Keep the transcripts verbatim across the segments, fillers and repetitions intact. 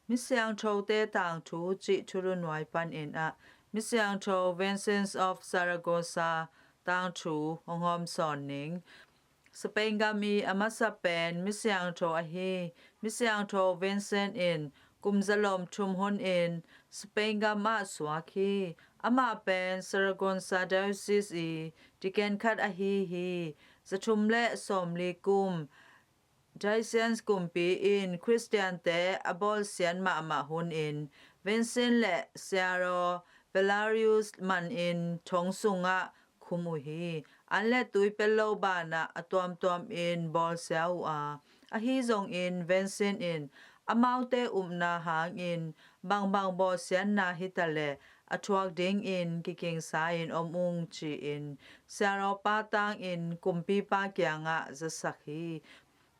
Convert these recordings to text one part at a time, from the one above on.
Misiangthote Tangthu cih thulunuai panin ah Misiangtho Vincent of Saragossa tangthu hong hawmsawn ning. Spain gam i a masa pen misiangtho ahi Misiangtho Vincent in kum zalom thum hunin Spain gam ah suak hi. Amah pen Saragossa Diocese i deacon khat ahi hi. Zathum le sawmli kum Diocletian kumpi in Khristiante a bawlsiat mahmah hunin Vincent le Siaraw Valerius manin thong sungah khum uh hi. An le tui pello banah a tuamtuam in bawlsia uh a, ahi zongin Vincent in amaute upna hangin bangbang bawlsiatna hitaleh a thuak dingin kikingsa in om ung ci-in Siaraw pa tangin kumpipa kiangah zasak hi.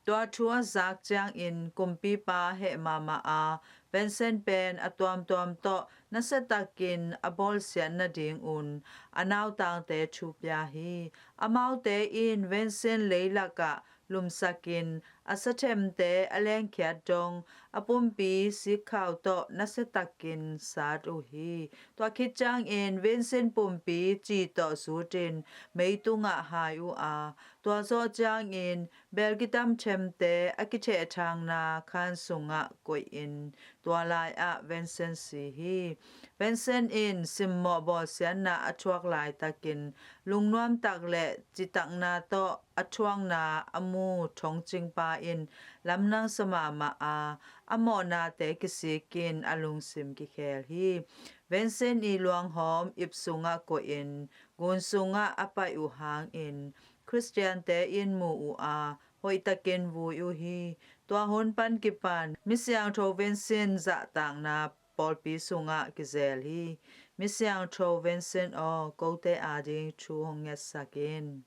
Tua thu a zak ciangin kumpipa heh mahmah a, Vincent pen a tuamtuam tawh nasiatakin a bawlsiat nadingun a nautangte thupia hi. Amaute in Vincent leilakah lumsakin a sathemte a lengkhiat dong a pumpi sikkhau tawh nasiatakin sat uh hi. Tua khit ciangin Vincent pumpi ci tawh zutin meitungah hai uh a, tua zawh ciangin bel kitam themte a kithehthangna khan sungah koihin tua lai-ah Vincent si hi. Vincent in simmawh bawlsiatna a thuak laitakin lungnuamtak le citakna tawh a thuakna a mu thongcingpa in lamdang sa mahmah a, a mawhnate kisikin a lungsim kikhel hi. Vincent i luanghawm ip sungah koihin gun sungah a paih uh hangin Khristiante in mu uh a, hoihtakin vui uh hi. Tua hun pan kipan Misiangtho Vincent zahtakna pawlpi sungah kizel hi. Misiangtho Vincent aw, kote ading thu hong ngetsak in.